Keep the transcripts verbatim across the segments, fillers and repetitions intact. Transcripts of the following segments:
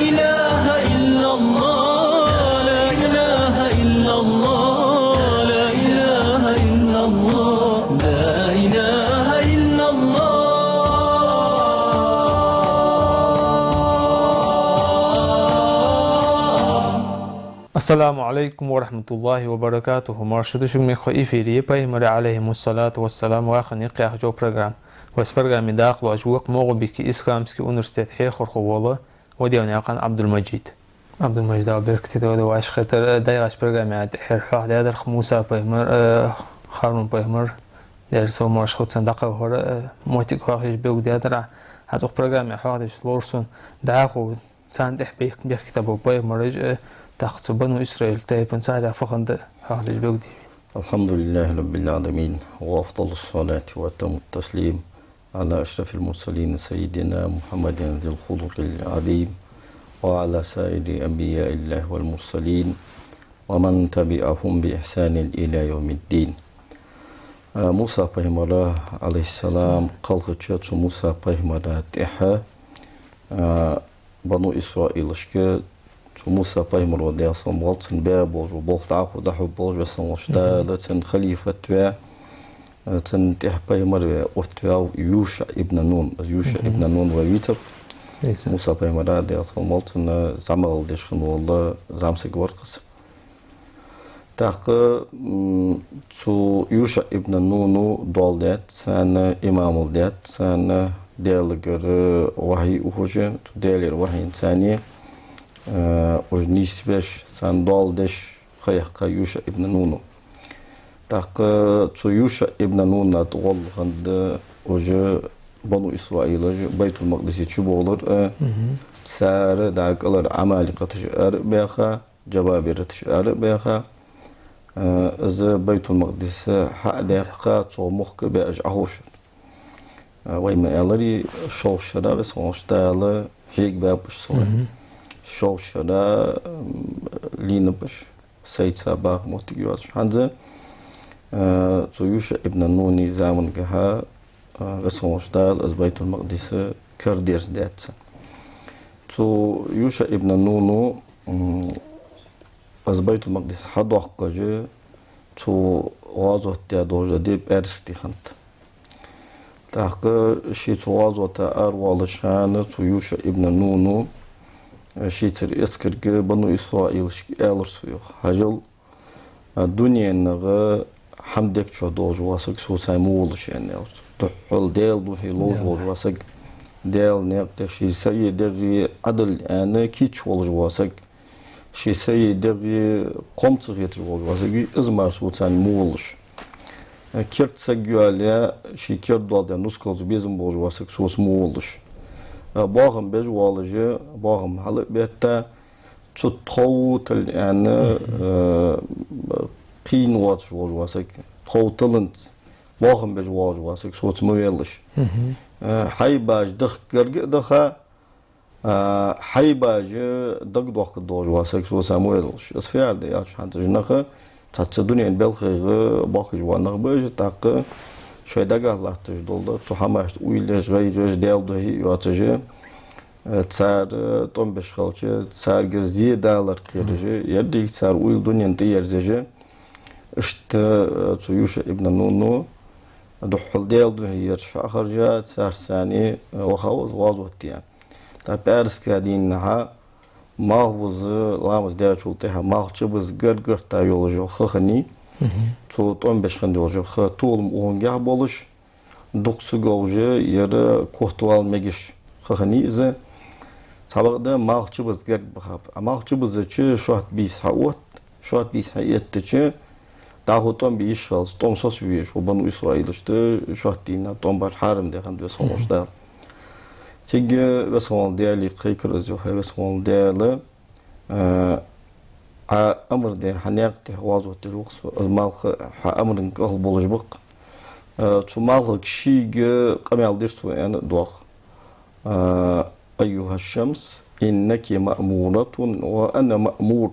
إله إلا الله، لا إله إلا الله، لا إله إلا الله، لا إله إلا الله. السلام عليكم ورحمة الله وبركاته. Марша да шуга, мехкахой, эфире я Пайхамара, عليه الصلاة والسلام, вахана юкъе яха йола программа. Вай программе дакъа лоацаш ва-кх МагӀалбике исламски университета хьехархо вола Ваделнаькъан Ӏабдул-Мажид. Ӏабдул-Мажид, Дала беркате долда вай хетар. ДӀаяхача программе тӀехьа хьоахадаьдар-кх Муса пайхамар, э, Харун пайхамар, Даьла салам-моаршал хилда царна, дӀакхайкар, э, моттиг хьоахаеш белгалдаьдар. ХӀанз укх программе хьоахадеш ловр сона дӀахо царна тӀехьа бехк-, бехктаб пайхамараш, э, тӀаккха цу Бану Исраил тайпан царех фу хиннад хьоахадеш белгалде вай. الحمد لله رب العالمين، وأفضل الصلاة وأتم التسليم على أشرف المرسلين سيدنا محمد ذي الخلق العظيم، وعلى سائر أنبياء الله والمرسلين، ومن تبعهم بإحسان إلى يوم الدين. Э, Муса пайхамара, عليه السلام, кхалхача, цу Муса пайхамара тӀехьа, э, Бану Исраилашка цу Муса пайхамара, Даьла салам хилда цунна, баь бола болх дӀахо дӀахьоргболаш, Веза хинна волча Дала цунна халифат ваь, э, цунна тӀехьа пайхамар ваь оттаваьв ЮшаӀ ибн Нун. Из ЮшаӀ ибн Нун вай вийцар-кх. Муса пайхамара, Даьла салам хилда цунна, зӀамагӀал деш хинна вола зӀамсаг вар-кх из. ТӀаккха, м, цу ЮшаӀ ибн Нуно доал даьд царна, имамал даьд царна, Даьлагара вахьи ухаш, цу Даьлагара вахьинца царна, э, уж нийсбеш, царна доал деш ха яьккхай ЮшаӀ ибн Нуно. ТӀаккха цу ЮшаӀ ибн Нуна тӀагӀолла хиннад уж Бану Исраилаш Байтул-Макъдисе чубовлар, э, цар дӀа кӀалхара Ӏамаликъаташ ара а баьха, джабабираташ ара а баьха, э, из Байтул-Макъдис хьа а даьккха, цу мохк баь уж Ӏоховшар. Э, вай ма аьларий, шовзткъа шера, Веза хинна волча Дала, хьегабаьб уж цо. Шовзткъа шера, м, лийннаб уж, сайца баха моттиг йоацаш. ХӀанз, э, цу ЮшаӀ ибн Нуна замангахьа, э, Веза хинна волча Дала из Байтул-Макъдис кара дерзадаьд царна. Цу ЮшаӀ ибн Нуно, м, из Байтул-Макъдис хьадоаккхаш, цо гӀазот даь долаш дола ди пӀаьраска ди хиннад. ТӀаккха ше цу гӀазота аравоалача хана цу ЮшаӀ ибн Нуно, э, шийцара эскарга, Бану Исраилашка аьлар цо, йоах: «Хьажал, а, дуненагӀа хӀама дег чу долаш вола саг соца мо волаш», — аьнна, аьлар цо. Духхьал Даьла духьа ловш волаш вола саг, Даьла наькъа тӀа ший сай дегӀ Ӏа дале аьнна кийча волаш вола саг, ший сай дегӀ кхоам ца хеташ волаш вола саг, из мара соца мо волаш. Керда саг йоалае, ший керда дола даь нускалца безам болаш вола саг соца мо волаш. Боахам беш воалаш, боахам хьал а бетта, цу тхов тала аьнна, э, кхийна воацаш волаш вола саг, тхов таланца боахам беш воалаш вола саг соца ма велаш. Э, хьайбаш дахка гарга а даха, а, хьайбаш дагадоаккхаргдолаш вола саг соца ма велаш. Из фу яхар да аьлча, хӀанз уж нах цхьацца дунен балхагӀа бохкаш бола нах ба уж, тӀаккха шоай дагахьа латташ дола цу хӀамашта уйла еш, гӀайгӀа еш, Даьла духьа а йоацаш, э, цар, э, тӀом беш хилча, царгара зе далар кхераш, еррига цар уйла дунен тӀа ерзаеш, иштта, э, цу ЮшаӀ ибн Нуно духхьал Даьла духьа ераш хьахержа, царца цхьана, э, вахав из гӀазот де. ТӀаккха пӀаьраска дийнахьа малхбуза ламаз даьчул тӀехьа малх чубуза гаргга йолаш йола ха хиннай. Цо тӀом беш хинна йолаш йола ха толам укхангахьа болаш, дукха ца говш, ер котвала мегаш ха хиннай из. Цхьабакъда малх чубуза гарга бахаб. А малх чубузача шоатта бийса хьаотт, шоатта бийса хьаэттача, дӀахо тӀом бе йиш хилац, тӀом соцаве везаш ва Бану Исраилашта, шоатта дийнахьа тӀом баш хьарам даь хиннад Веза хинна волча Дала. Цига Веза хинна волча Даьлага кхайкар из ю, хӀай Веза хинна вола Даьла, а, Ӏа амар даь хьа наькъа тӀа гӀазот деш ва-кх со, из малх хьа амарга кӀалхарбовлаш ба-кх. А, цу малхага шийга къамаьл дир цо, аьнна, доагӀа. А, أيها الشمس إنك مأمورة وأنا مأمور.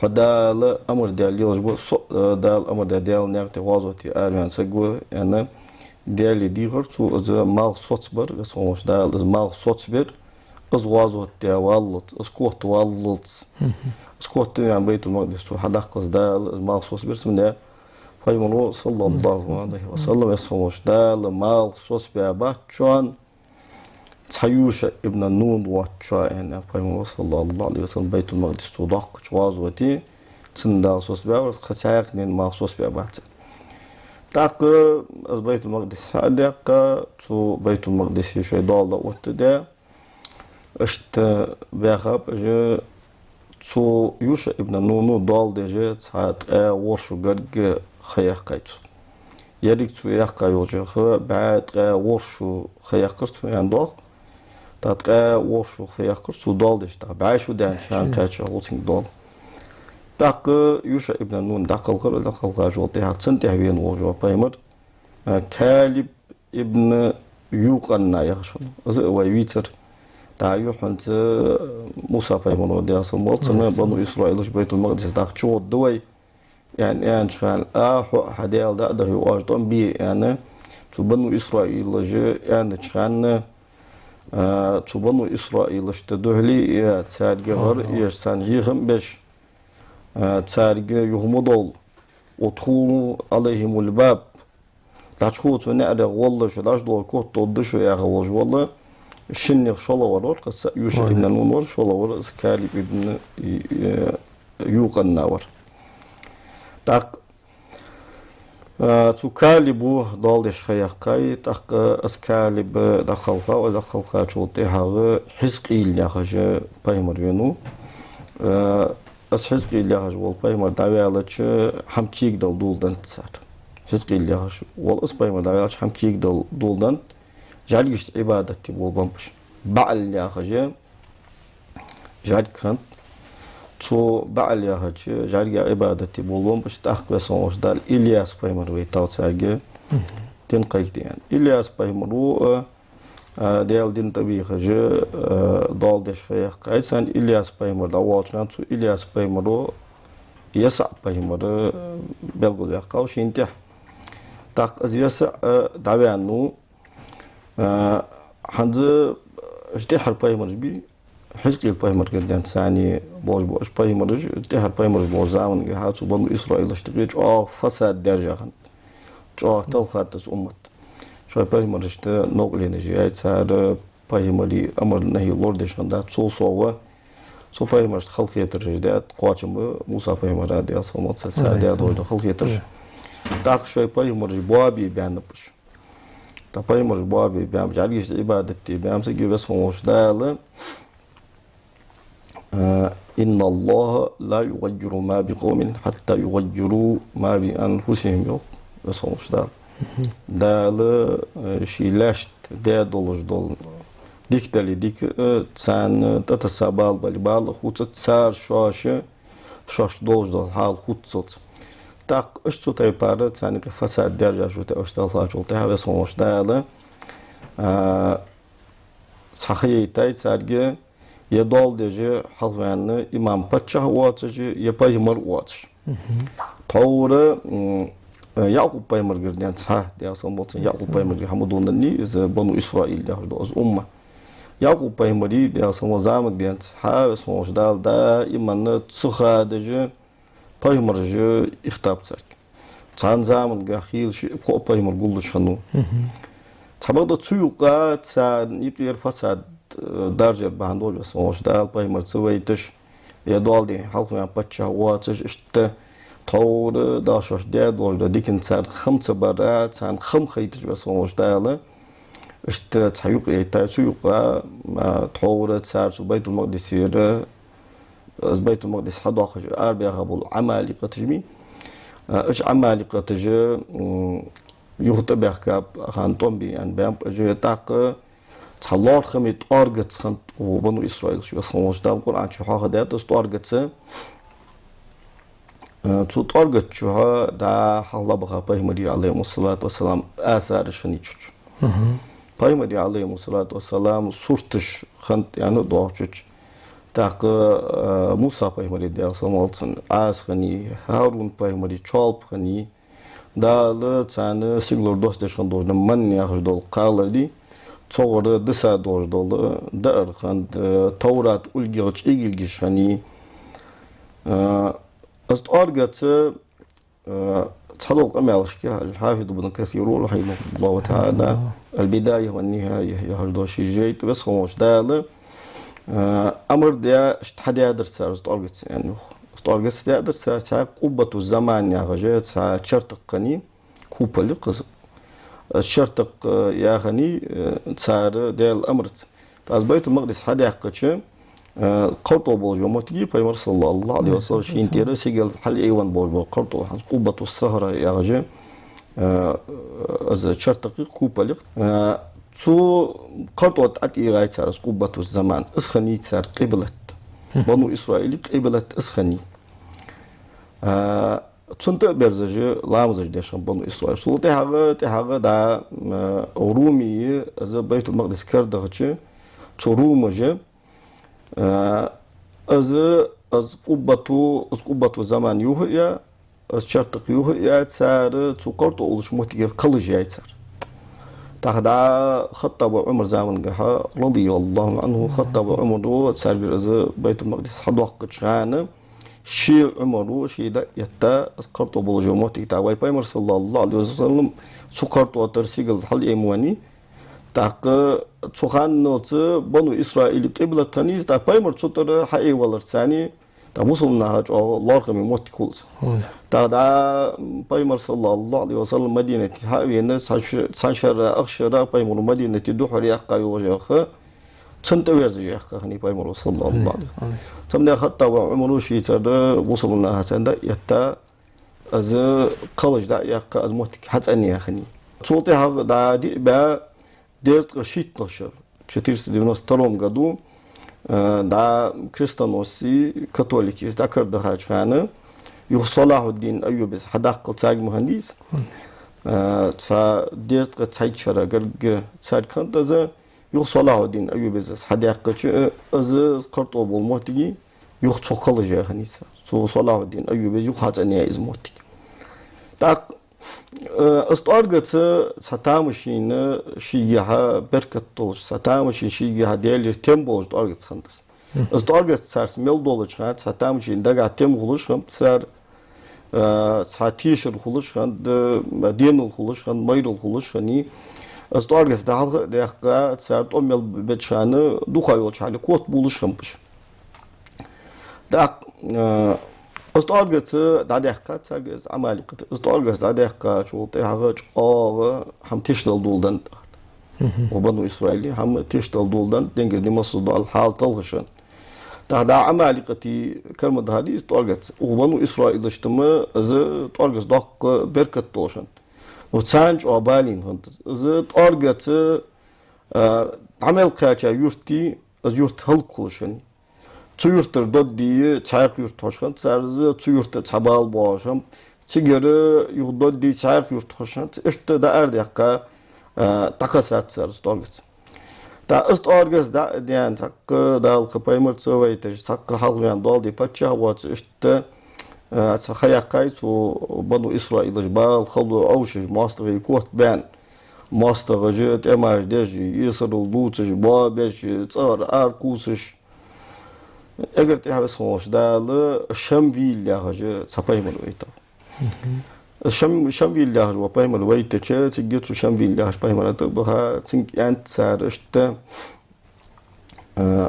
Хьо Дала амар даь лелаш ва, со, э, Дала амар даь, Даьла наькъа тӀа гӀазоте араваьнна саг ва, аьнна, Даьлага дийхар цо, из малх соцабар, Веза хинна волча Дала из малх соцабир, Из гӀазот де валлалца, из котваллалца. Из котваьнна Байтул-Макъдис цо хьадаккхалца Дала из малх соцабир цунна. Пайхамаро, саллаллахӀу Ӏалайхи ва саллам, веза хинна волча Дала малх соцабаь бац шоана цхьа ЮшаӀ ибн Нун воацачоа, аьннад Пайхамаро, саллаллахӀу Ӏалайхи ва саллам, Байтул-Макъдис цо доаккхача гӀазоте, цунна Дала соцабаьвар, кхы цхьаккха а малх соцабаь бац. ТӀаккха из Байтул-Макъдис хьа а даьккха, цу Байтул-Макъдисе шоай доал дӀаоттадаь, иштта баьхаб уж. Цу ЮшаӀ ибн Нуно доал деш цхьа ткъаь ворхӀ шу гарга ха яьккхай цо. Еррига цо яьккха йолча ха бӀаь ткъаь ворхӀ шу ха яьккхар цо, аьнна доагӀа. ТӀаккха ткъаь ворхӀ шу ха яьккхар цо доал деш, тӀаккха бӀаь шу даьннача хана кхаьча хул цунга доал. ТӀаккха ЮшаӀ ибн Нун дӀакхалхар, дӀакхалхачул тӀехьагӀа цунна тӀехьа вена волаш вола пайхамар, а, Калиб ибн Юкъанна яхаш хиннав. Из а вай вийцар. ДӀа юххьанца Муса пайхамаро, Даьла салам хилда цунна, Даьла салам, Бану Исраилаш Байтул-Макъдисе дӀахо чугӀоргда вай, аьнна, аьннача хана, а, хьо а хьа Даьла дӀа а дахе, оаш тӀом бе, аьнна, цу Бану Исраилаша аьннача хана, а, цу Бану Исраилашта духьале а, цаьрга гӀар а еш, царна хьехам а беш, а, цаьрга юха ма довла. «Удхулу Ӏалайхимул баб». ДӀачухо цу наӀарах гӀолла шо, дӀачудоагӀа котдолда шо, яха волаш вола шиннех шоллагӀвар вар, кхы цаӀ ЮшаӀ ибн Нун вар, шоллагӀвар из Калиб ибн, э, Юкъанна вар. ТӀаккха, э, цу Калибо доал деш ха яьккхай, тӀаккха из Калиб дӀакхалхав, из дӀакхалхачул тӀехьагӀа Хьизкъиил яхаш пайхамар венав. Э, Из Хьизкъиил яхаш вола пайхамар дӀаваьлча, хӀама кегадала доладеннад цар. Хьизкъиил яхаш вола из пайхамар дӀаваьлча, хӀама кегадала доладеннад, жӀаргашта Ӏибадат де болабеннаб уж. БаӀал яхаш жӀарг хиннад. Цу БаӀал яхача жӀарга Ӏибадат де болабеннаб уж, тӀаккха Веза хинна волча Дала Ильяс пайхамар вайтав цаьрга дин кхайкаде аьнна. Ильяс пайхамаро, а, а, Даьла дин тӀабехаш, а, доал деш ха яьккхай царна. Ильяс пайхамар дӀавоалача хана цу Ильяс пайхамаро ЯсаӀ пайхамар, а, белгалваьккхав шийна тӀехьа. ТӀаккха из ЯсаӀ, а, дӀаваьннав, а, хӀанз уж тӀеххьара пайхамараш бий, Хьизкъиил пайхамарагара денз царна болаш ба уж пайхамараш, тӀеххьара пайхамараш болча замангахьа цу Бану Исраилашта юкъе чӀоагӀа фасад даьржа хиннад. ЧӀоагӀа талхад из уммат. Шоай пайхамарашта новкъарлонаш яьй, цар пайхамарий амар-нахьи лорадеш хиннадац, цул совгӀа цу пайхамарашта халахетараш даьд, кхоачам ба Муса пайхамара, Даьла салам хилда цунна, цар даь долаш дола халахетараш. ТӀаккха шоай пайхамараш боабе баьннаб уж. ТӀаккха пайхамараш боабе баьннаб, жӀаргашта Ӏибадат де баьннаб, цига Веза хинна волча Дала, а, «إن الله لا يغير ما بقوم حتى يغيروا ما بأنفسهم», йоах Веза хинна волча Дала. Дала, а, ший лаьшта даь долаш дола дика дале дика, а, царна тӀатесса бала бале бала а хувцац, цар шоаш шоашта долаш дола хьал хувццалца. ТӀаккха уж цу тайпара царна юкъе фасад даьржа шу те уж талхачул тӀехьагӀа Веза хинна волча Дала, а, цхьа ха яйтай царга, е доал деш хьалхаваьнна имам, паччахь воацаш, е пайхамар воацаш. Тхьовра, м, Якъуб пайхамарагара денз цхьа, Даьла салам хилда цунна, Якъуб пайхамарагара хӀама дунанни, из Бану Исраил яхаш дола из умма. Якъуб пайхамара, Даьла салам хилда цунна, заманагара денз цхьа Веза хинна волча Дала даиман ца хадаш пайхамараш ихтаб царга. Цхьан заманга хийла шиъ-пхоъ пайхамар гуллуш хиннав. Цхьабакъда цу юкъа царна юкъера фасад, э, даржар бахьан долаш Веза хинна волча Дала пайхамар ца вайташ, е доал де хьалхаваьнна паччахь воацаш, иштта тхьовра Дала шоашта даь долаш дола дикан царна хам ца бара, царна хам хайташ Веза хинна волча Дала, иштта цхьа юкъ яйтай, цу юкъа, а, тхьовра цар цу Байтул-Макъдисера, из Байтул-Макъдис хьадоаккхаш арабаьха бола Ӏамаликъаташ бий. А, уж Ӏамаликъаташ, м, юха тӀабаьхкаб, хӀанз тӀом бе аьнна баьннаб уж, тӀаккха цхьа лоархӀаме тӀоаргац хиннад укх Бану Исраилашта, Веза хинна волча Дала Къуръан чу хьоахадаьд из тӀоаргац. Э, цу тӀоаргаца чухьа дӀа-хьа лабаха пайхамарий, Ӏалайхимуссалату вассалам, асараш хиннай цу чу. Пайхамарий, Ӏалайхимуссалату вассалам, сурташ хиннад аьнна доагӀа цу чу. ТӀаккха, э, Муса пайхамара, Даьла салам хилда цунна, Ӏаса хиннай, ХӀарун пайхамара чоалпа хиннай. Дала царна сигалара доссадеш хинна долаш манна яхаш дола кхалар дий, цогара диса долаш дола даар хиннад, Товрата улгех чӀегилгаш хиннай. Э, из тӀоаргаца, э, цхьадола къамаьлашка, аль-Хьафиз ибн Касира, рахьимахуллаху таӀала, «Аль-Бидая ва ан-Нихая» яхаш дола ший жайна тӀа Веза хинна волча Дала, э, амар даь, иштта хьадаьдар цар из тӀоаргаца, аьнна, йоах. Из тӀоаргаца даьдар цар, цхьа Къуббату Заман яхаш цхьа чертог хиннай, купол я-кх из. Из чертог, э, яханай, э, цар Даьла амарца. ТӀаккха из Байтул-Макъдис хьадаьккхача, э, кхартӀо болаш йола моттиг я, Пайхамар, саллаллаху Ӏалайхи ва саллам, шийна тӀера сигала хьалъайвенна болаш бола кхартӀо, хӀанз Къуббату Сахра яхаш, э, из чертог я-кх, купол я-кх. Э, цу кхартӀо тӀа тӀайийгӀай цар из Къуббату Заман. Из хиннай цар къиблат. Бану Исраила къиблат из хиннай. Э, Цунна тӀа а берзаш, ламазаш деш хиннаб Бану Исраил. Цул тӀехьагӀа, тӀехьагӀа, да, м, Румий из Байтул-Макъдис карадахача, цу Румаша, э, из, из Къуббату, из Къуббату Заман юха а яь, из чертог юха а яь, цар цу кхартӀо уллача моттигах кхалаш яьй цар. ТӀаккха, да, Хаттаба Ӏумара замангахьа, радияллаху Ӏанху, Хаттаба Ӏумара царгара из Байтул-Макъдис хьадоаккхача хана, ше Ӏумара, ше дӀа а этта, из кхартӀо болаш йола моттиг, тӀаккха вай Пайхамар, саллаллаху Ӏалайхи ва саллам, цу кхартӀо тӀара сигала хьалъайвеннай. ТӀаккха цу ханналца Бану Исраила къиблат хиннай из, тӀаккха Пайхамар цу тӀара хьаайваларца, тӀаккха бусалба наха чӀоагӀа лоархӀаме моттиг хул из. ТӀаккха, да, Пайхамар, саллаллаху Ӏалайхи ва саллам, Мадинате хьа а вена, цхьан ш-, цхьан шера, ах шера Пайхамара Мадинате духьалъяьккха йолаш яха, цунна тӀаверзаш яьккха хиннай Пайхамара, саллаллаху Ӏалайхи ва саллам. Цудухьа Хаттаба Ӏумара шийцара бусалба нахаца дӀа а этта, из кхалаш дӀа а яьккха, из моттиг хьацӀенъяь хиннай. Цул тӀехьагӀа, да, диъ бӀаь дезткъа шийтталагӀча шера, четыреста девяносто втором году, э, да, крестоносцы, католикаш дӀакарадахача хана, юха Салахьуддин Айюбис хьадаккхал царга ма хиннадий из. Э, цхьа дезткъа цхьайтталагӀча шера гарга царга хиннад из, юха Салахьуддин Айюбис из хьадаьккхача, из, из кхартӀо бола моттиг юха цо кхалаш яь хиннай цар. Цу Салахьуддин Айюбис юха хьацӀенъяьй из моттиг. ТӀаккха, э, из тӀоаргаца цхьа тамашийна шийгахьа беркат долаш, цхьа тамашийна шийгахьа Даьлагара тем болаш тӀоаргаца хиннад из. Из тӀоаргаца царца мел долча хана цхьа тамашийна дагахьа тем хулаш хиннаб цар, э, цхьа тешар хулаш хиннад, э, денал хулаш хиннад, майрал хулаш хиннай. Из тӀоаргаца дӀахьалха а даьккха, цар тӀом мел беча хана дукха йолча хьале котбувлаш хиннаб уж. ТӀаккха, э, из тӀоаргаца дӀадаьккхад царга из Ӏамаликъаташ. Из тӀоаргаца дӀадаьккхачул тӀехьагӀа чӀоагӀа хӀама тешдала доладеннад укх Бану Исраила, хӀама тешдала доладеннад, денгара ди массаза дола хьал талхаш хиннад. ТӀаккха, да, Ӏамаликъатий кара ма дахадий из тӀоаргаца. Укх Бану Исраилашта-м из тӀоаргаца доккха беркат долаш хиннад. Но царна чӀоагӀа балийна хиннад из. Из тӀоаргаца, э, дӀа мел кхаьча юртий, из юрт хӀалакхулаш хиннай. Цу юртара доддий цхьаькха юрта хьожаш хиннад цар из, цу юрта цхьа бала боагӀаш хиннаб. Цигара юха доддий цхьаькха юрта хьожаш хиннад, иштта дӀаарадаьккха, э, дӀакхессад цар из тӀоаргаца. ТӀаккха из тӀоаргаца дӀа а даьнна, цхьаккха Дала кхы Пайхамарца вайташ, цхьаккха хьалхаваьнна дола ди паччахь а воацаш, иштта, э, цхьа ха яьккхай цу Бану Исраилаша бала хало Ӏовшаш, моастагӀий котбаьнна, моастагӀаша тӀемаш деш, эсарал дувцаш, боабеш, цӀагӀара ара кхувсаш. Эггара тӀехьа Веза хинна волча Дала Шамвил яхаш цхьа пайхамар вайтав. Шам-, Шамвил яхаш вола пайхамар вайтача, цига цу Шамвил яхача пайхамара тӀа а баха, цунга аьннад цар иштта, э,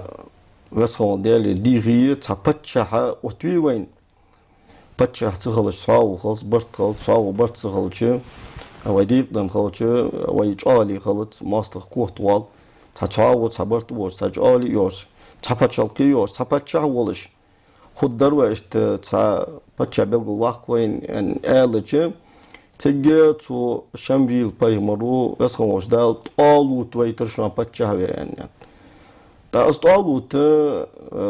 Веза хинна волча Даьлагара дийхе, цхьа паччахь оттаве вайна. Паччахь ца хилча, цхьоагӀо хилац, барт хилац, цхьоагӀо барт ца хилча, вай декъаденна хилча, вай чӀоагӀале хилац, моастагӀа котвоал. Цхьа цхьоагӀо, цхьа барт а болаш, цхьа чӀоагӀале а йолаш, цхьа пачхьалкхе а йолаш, цхьа паччахь а волаш, хургдар вай иштта, цхьа паччахь белгалваккха вайна, аьнна, аьлча, цига цу Шамвил пайхамара, Веза хинна волча Дала ТӀалут вайтар шоана паччахь ве, аьнна, аьннад. ТӀаккха из ТӀалут, э,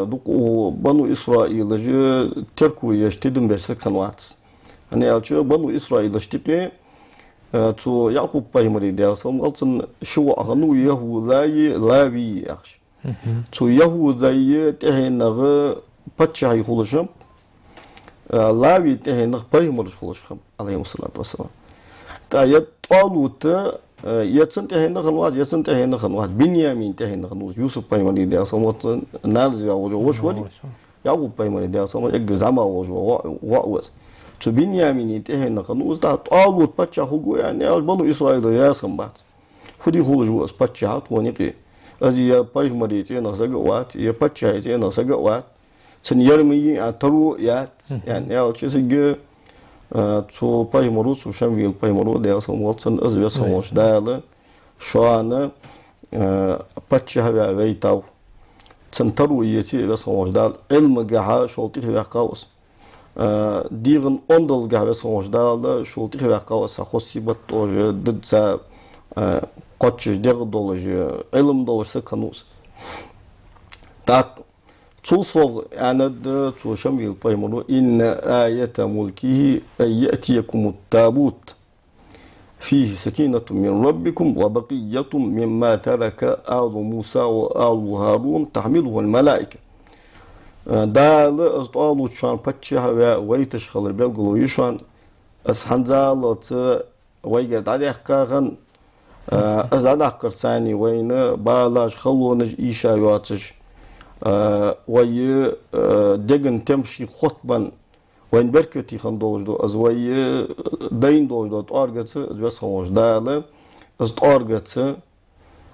дукха у Бану Исраилаша терко еш, тидам беш саг хиннавац. ХӀана аьлча, Бану Исраилашта юкъе, э, цу Якъуб пайхамара, Даьла салам хилда цунна, ши воӀ хиннав, ЯхӀузаи Лавии яхаш. Цу ЯхӀузай тӀехьенах паччахьаш хулаш хиннаб, э, Лавий тӀехьенах пайхамараш хулаш хиннаб, Ӏалайхимуссалату вассалам. ТӀаккха ер ТӀалут, э, Э, е цун тӀехьенна хиннавац, е цун тӀехьенна хиннавац. Бинъямина тӀехьенна хиннав из. Юсуп пайхамара, Даьла салам хилда цунна, нанас ваь волаш вола воша вар из. Яъкъуб пайхамара, Даьла салам хилда цунна, эггара зӀамига волаш вола воӀ, воӀ ва из. Цу Бинъямина тӀехьенна хиннав из. ТӀаккха ТӀалут паччахь хургва аьнна, аьлча, бану Исраилаша раьза хиннабац. Фу де хулаш ва из паччахь тхона юкъе? Из е пайхамара цӀенах саг а вац, е паччахьа цӀенах саг а вац. Цун ер ма йий аьнна таро а яц, аьнна аьлча, цига, а, цу пайхамаро, цу Шамвила пайхамаро, Даьла салам хилда цунна, из Веза хинна волча Дала шоана, а, паччахь ваь вайтав. Цунна таро еце а Веза хинна волча Дала, Ӏилмагахьа шул тӀехьаваьккхав из. А, дегӀан ондалгахьа Веза хинна волча Дала шул тӀехьаваьккхав из, цхьа хоза сибат долаш, дизза, а, кхоачаш дегӀ долаш, Ӏилма долаш саг хиннав из. ТӀаккха цул совгӀа аьннад цу Шамвила пайхамаро: «إن آية ملكه أن يأتيكم التابوت فيه سكينة من ربكم وبقية مما ترك آل موسى وآل هارون تحمله الملائكة». Э, Дала из ТӀалут шоана паччахь ваь вайташ хилара белгало я шоана, из хӀанзалца вайгара дӀадаьккха хинна, а, из дӀадаккхарца вайна балаш, халонаш эша йоацаш, а, вай, а, деган тем ший хоттабенна, вайна беркате хинна долаш да из, вай, а, дайна долаш да тӀоаргаца, из Веза хинна волча Дала, из тӀоаргаца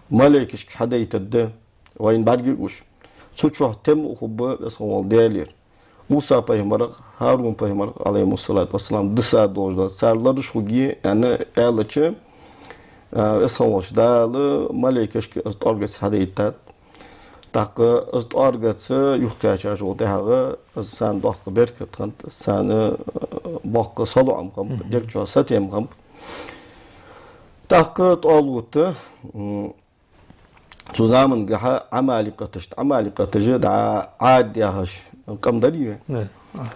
малейкашка хьадайтаргда, вайна бӀаргагуш. Цу чу тем а хургба Веза хинна волча Даьлера. Муса пайхамарах, Харун пайхамарах, Ӏалайхимуссалату вассалам, дисса долаш да, цар лараш хургья аьнна аьлча, а, Веза хинна волча Дала малейкашка из тӀоаргаца хьадайтад. ТӀаккха из тӀоаргаца юхакхаьчачул тӀехьагӀа из царна доккха беркат хиннад, из царна, а, боккха салоӀам хиннаб, дег чу сатем хиннаб. ТӀаккха ТӀалут, м, цу замангахьа Ӏамаликъаташта, Ӏамаликъаташ дӀа Ӏад яхаш къам дарий вай?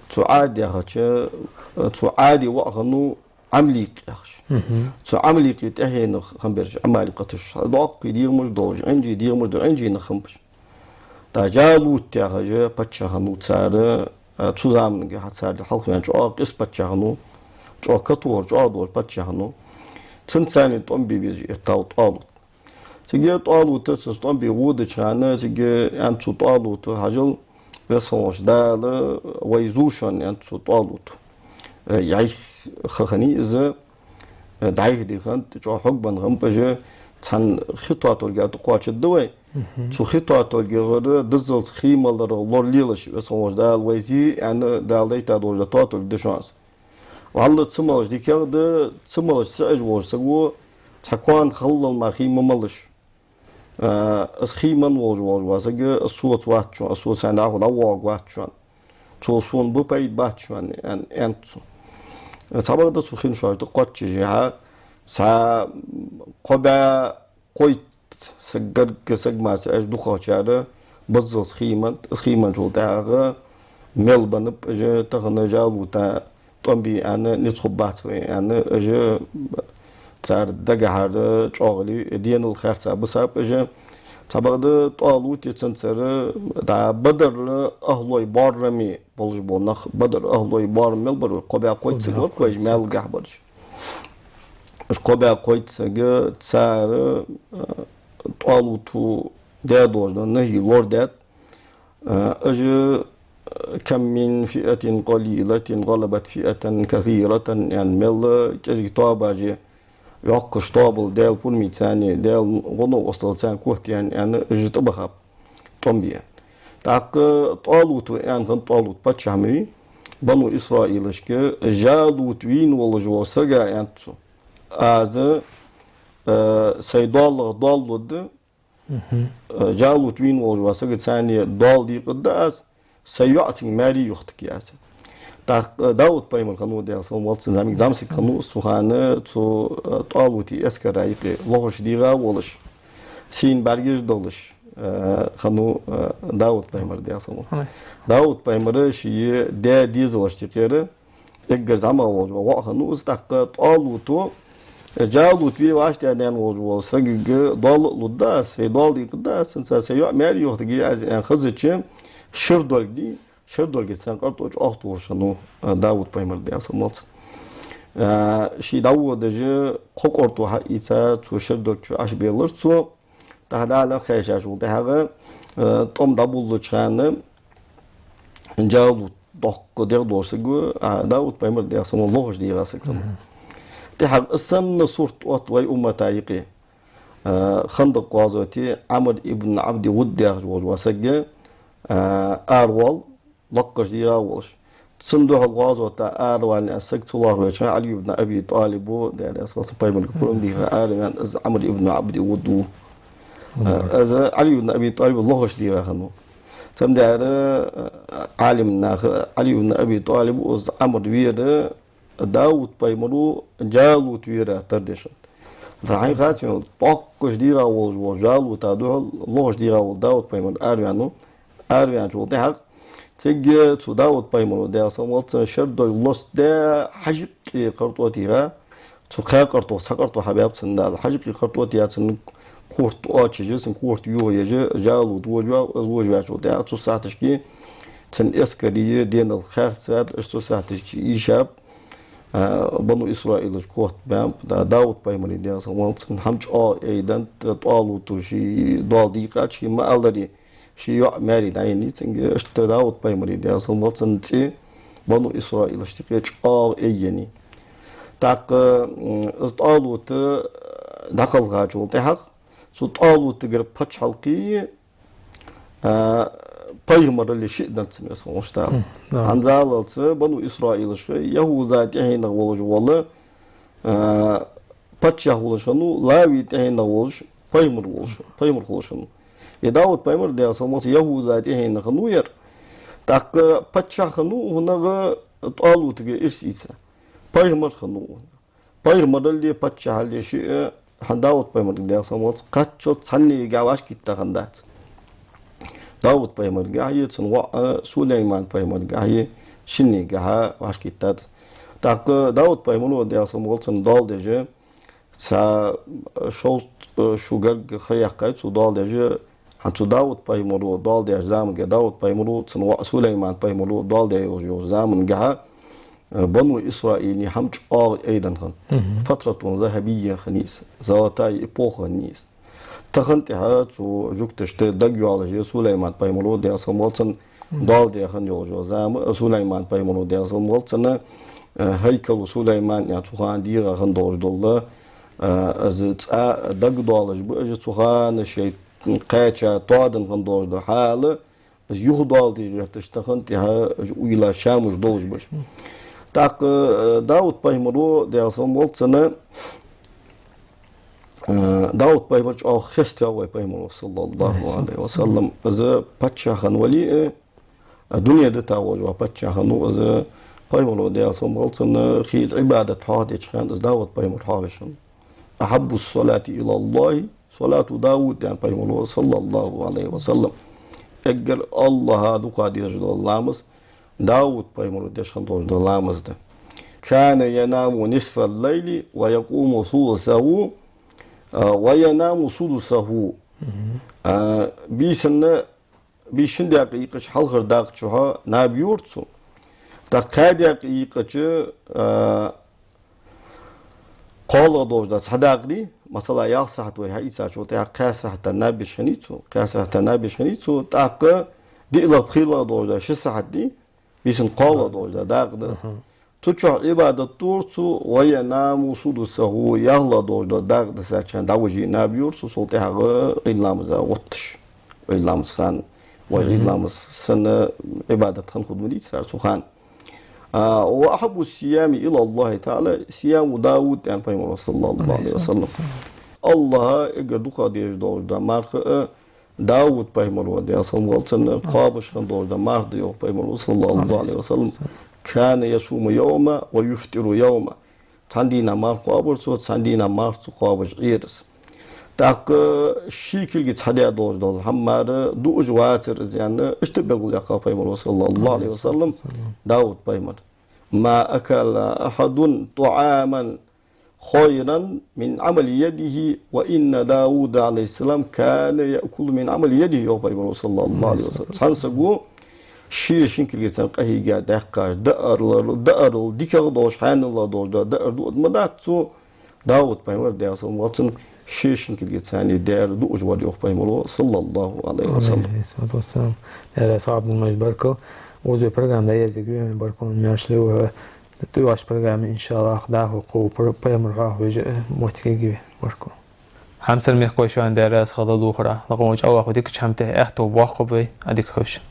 Цу Ӏад яхача, цу Ӏаде воӀ хиннав Ӏамликъ яхаш. Цу Ӏамликъий тӀехьенах хиннабераш Ӏамаликъаташ, доккхий дегӀамаш долаш, Ӏинжий дегӀамаш долаш, Ӏинжий нах хиннаб уж. ТӀаккха Джалут яхаш паччахь хиннав цар, а, цу замангахьа цар хьалхаваьнна чӀоагӀа къиса паччахь хиннав, чӀоагӀа катора, чӀоагӀа дора паччахь хиннав. Цунца царна тӀом бе безаш эттав ТӀалут. Цига ТӀалута цунца тӀом бе водача хана, цига аьннад цу ТӀалута: «Хьажал, Веза хинна волча Дала вай зувш ва», аьннад цу ТӀалута. Э, яйх ха хиннай из, э, дӀайха дихант, чӀоагӀа хьогбенна хиннаб уж, цхьан хи тоатолга тӀакхоачаргда вай. Цу хи тоатолгагара диззалца хий маларах лор лелаш, Веза хинна волча Дала вай зе аьнна, Дала дайта долаш да тоатолга да шоана из. ВаллахӀи, ца малаш дикагӀа да, ца малаш ца Ӏеш волча саго цхьа коа халлал мара хий ма малаш. А, из хий мала волаш волаш вола саг, из соца вац шоана, из соца дӀахо дӀавоагӀаргвац шоана. Цо сона ба пайда бац шоана, аьн-, аьннад цо. Цхьабакъда цу хин шоашта кхоачашехьа, цхьа кхо бӀаь кхойтта саг, гаргга саг мара ца Ӏеш, дукхагӀчар биззалца хий меннад, из хий менначул тӀехьагӀа мел беннаб уж, тахан Джалута тӀом бе аьнна низ хургбац вайна аьнна, уж цар дагахьара чӀоагӀа денал харца бисаб уж. Цхьабакъда ТӀалути цунцара дӀа Бадр ахӀлой боараме болаш бола нах, Бадр ахӀлой боарам мел бар, кхо бӀаь кхойтта саг вар-кх вай уж маьлгахьа бараш. Уж кхо бӀаь кхойтта саг, цар, а, ТӀалута даь долаш дола нахьи лорадаьд. А, уж: «كم من فئة قليلة غلبت فئة كثيرة», аьнна, мел кӀезига тоабаш йоккхача тоабал Даьла пурамаца, Даьла гӀо-новкъостал царна котъяьннай аьнна, уж тӀабахаб тӀом бе. ТӀаккха ТӀалута аьнна хиннад, ТӀалут паччахь ма вий, бану Исраилашка: «Джалут вийна волаш вола сага, — аьннад цо, — аз, э, сай доаллах доал лургда, э, Джалут вийна волаш вола сага царна доал декъаргда аз, сай йоӀ цунга маьре юхийтаргья аз». ТӀаккха Дауд пайхамар хиннав, Даьла салам хилда цунна, зӀамига зӀамсаг хиннав из, цу хана цу, э, ТӀалута эскара юкъе лохаш дегӀа волаш, сийна бӀаргаш долаш, э, хиннав, э, Дауд пайхамар, Даьла салам хилда цунна. Дауд пайхамар ший даь дезалашта юкъера эггара зӀамига волаш вола воӀ хиннав из. ТӀаккха ТӀалута, э, Джалут ве вӀаштӀехьадаьнна волаш волча сагага доал а лургда аз, сай доал декъаргда аз, цунца сай йоӀ маьре юхийтаргья аз, аьнна хезача, шира долга дий, шира долга царна къартӀо чӀоагӀа тохаш хиннав, э, Дауд пайхамар, Даьла салам хилда цунна. А, ше дӀаводаш, кхо кӀорто хьаийца, цо шера долча чу Ӏаш беллар цо. ТӀаккха Дала хайшаш вул тӀехьагӀа, а, тӀом дӀабуллача хана, Джалут доккха дегӀ долаш саг ва, а, Дауд пайхамар, Даьла салам хилда цунна, лохаш дийгӀа саг хиннав. ТӀехьагӀа из санна сурт отт вай уммата юкъе. А, Хандакъ гӀазоте Ӏамр ибн Ӏабди ГӀудд яхаш волаш вола саг, а, араваьв, лакхаш дийгӀа волаш. Цунна духьал гӀазота араваьнна саг цу лоархӀаш волча Ӏали ибн Аби ТӀалиб ва, Даьла салам хилда цунна, пайхамарга пурам дийгӀа араваьнна из Ӏамр ибн Ӏабди ГӀудд ва. А, из Ӏали ибн Аби ТӀалиб лохаш дийгӀа хиннав. Цудухьа Ӏалим наха Ӏали ибн Аби ТӀалиб ва из Ӏамр вера, Дауд пайхамаро Джалут вера тардеш хиннад. Хьайна хац, доккхаш дийгӀа волаш вола Джалута духьал лохаш дийгӀа вола Дауд пайхамар араваьннав, араваьнначул тӀехьагӀа цига цу Дауд пайхамаро, Даьла салам хилда цунна, шера долаш лостадаь хьажкъе кхартӀо тийха, цу кхаь кхартох цхьа кхартӀо хьабаьб цунна Дала. Хьажкъе кхартӀо тийха цун корта оачаш, цун корта йохаеш Джалут вожаваьв, из вожаваьчул тӀехьагӀа цу сахьаташка цун эскаре денал харцваьд, уж цу сахьаташка ийшаб, а, бану Исраилаш котбаьннаб, Да-, Дауд пайхамара, Даьла салам хилда цунна, хӀама чӀоагӀа айденнад, ТӀалута ший доал дийкъад, ше ма аллара, ший йоӀ маьре дӀаеннай цунга, иштта Дауд пайхамара, Даьла салам хилда цунна, цӀи бану Исраилашта юкъе чӀоагӀа айеннай. ТӀаккха, м, из ТӀалут дӀакхелхачул тӀехьагӀа, цу ТӀалутагара паччахьалкхеи, а, пайхамараллеи шиъ деннад цунна, Веза хинна волча Дала. Мгм, да. ХӀанзалца Бану Исраилашка ЯхӀуза тӀехьенах волаш вола, а, паччахь хулаш хиннав, Лави тӀехьенах волаш пайхамар волаш, пайхамар хулаш хиннав. Из Дауд пайхамар, Даьла салам хилда цунна, ЯхӀуза тӀехьенах хиннав ер. ТӀаккха паччахь хиннав, хӀанз ТӀалутага ирс ийца. Пайхамар хиннав. Пайхамараллеи паччахьаллеи шиъ хӀанз Дауд пайхамарга, Даьла салам хилда цунна, кхаччалца цхьаннегахьа вӀашагӀкхийтта хиннадац. Дауд пайхамаргахьеи, цун воӀа Сулайман пайхамаргахьеи шиннегахьа вӀашагӀкхийттад. ТӀаккха Дауд пайхамаро, Даьла салам хилда цунна, доал деш, цхьа шовзткъа шу гаргга ха яьккхай цо доал деш, хӀанз цу Дауд пайхамаро доал деш заманга, Дауд пайхамаро, цун воӀ Сулайман пайхамаро доал деш йолаш йолча замангахьа, э, Бану Исраила хӀама чӀоагӀа айденна хиннад. Мгм. Фатратун захабийя хиннай из, золотая эпоха хиннай из. Тахан тӀехьа цу жугташта дагайоалаш я Сулайман пайхамаро, Даьла салам хилда цунна, доал даь хинна йолаш йола зама, Сулайман пайхамаро, Даьла салам хилда цунна, э, ХӀайкалу Сулайман яхаш цу хана дийгӀа хинна долаш дола, э, из цӀа дагадоалаш ба уж, цу хана шоай кхаьча тоадан хинна долаш дола хьал, из юха доал де гӀерташ тахан тӀехьа уж уйла шамаш долаш ба уж. ТӀаккха, э, Дауд пайхамаро, Даьла салам хилда цунна, э, Дауд пайхамар чӀоагӀа хеставаьв вай пайхамаро, саллаллахӀу Ӏалайхи ва саллам. Из паччахь хинна вале а, а, дуне дита волаш вола паччахь хиннав из. Пайхамаро, Даьла салам хилда цунна, хийла Ӏибадат хьоахадеча хана из Дауд пайхамар хьоахавеш хиннав. أحب الصلاة إلى الله صلاة داود, аьннад пайхамаро, саллаллахӀу Ӏалайхи ва саллам. Эггара АллахӀа дукха дезаш дола ламаз Дауд пайхамаро деш хинна долаш дола ламаз да. كان ينام نصف الليل ويقوم ثلثه, а, وينام سدسه. Мгм. А, бийсанна, бийсан шин даькъа йийкъача хьалхарча даькъа чухь наб йора цо. ТӀаккха кхаь даькъа йийкъача, а, кхоалагӀа долаш дола цхьа даькъа дий, масала, ялх сахьат вай хьаийцачул тӀехьагӀа кхаь сахьата наб еш хиннай цо, кхаь сахьата наб еш хиннай цо, тӀаккха диълагӀа, пхелагӀа долаш дола ши сахьат дий, бийсан кхоалагӀа долаш дола даькъа да из. Аха. Цу чухь Ӏибадат дора цо, وينام سدسه, ялхлагӀа долаш дола даькъа дисача хана дӀавижа наб йора цо, цул тӀехьагӀа Ӏуйра ламаза отташ. Ӏуйра ламаз санна, вай Ӏуйра ламаз санна Ӏибадат хинна хургвац цар цу хана. А, وأحب الصيام إلى الله تعالى صيام داود, аьннад пайхамаро, саллаллахӀу Ӏалайхи ва саллам. АллахӀа эггара дукха дезаш долаш дола марха а Дауд пайхамаро, Даьла салам хилда цунна, кхоабаш хинна долаш дола марха да, йоах пайхамаро, саллаллахӀу Ӏалайхи ва саллам. كان يصوم يوما ويفطر يوما. Цхьан дийнахьа марха кхоабар цо, цхьан дийнахьа марха ца кхоабаш Ӏийра из. ТӀаккха ший кулга цхьа даь долаш дола хӀама мара дуаш вацар из, аьнна, иштта белгалъяьккхав пайхамаро, саллаллахӀу Ӏалайхи ва саллам, Дауд пайхамара. ما أكل أحد طعاما خيرا من عمل يده وإن داود عليه السلام كان يأكل من عمل يده, йоах пайхамаро, саллаллахӀу Ӏалайхи ва саллам. Цхьан саго Ший шин кулгаца къахьийга даьккхар, даарал, даарал дикагӀа долаш, хьанала долаш да, даар дуа ма дац цо. Дауд пайхамар, Даьла салам хилда цунна, ший шин кулгаца даьр дуаш вар, йоах пайхамаро, саллаллахӀу Ӏалайхи ва саллам. Ӏалайхи ссалату вассалам. Даьла раьза хилва, Ӏабдул-Мажид, баркал. Укхаза программа дӀаяздаь вай, баркал, маьрша ловза. ТӀаккха вай программе, иншааллахӀ, дӀахо кхо пр-, пайхамар хьоахавеш моттиг я вай, баркал. Хьамсара мехкахой, шоана Даьла раьза хилва духара. Лакха волча АллахӀа дикача хӀаман тӀа аьттув боаккхалба вай, Ӏадика ховш.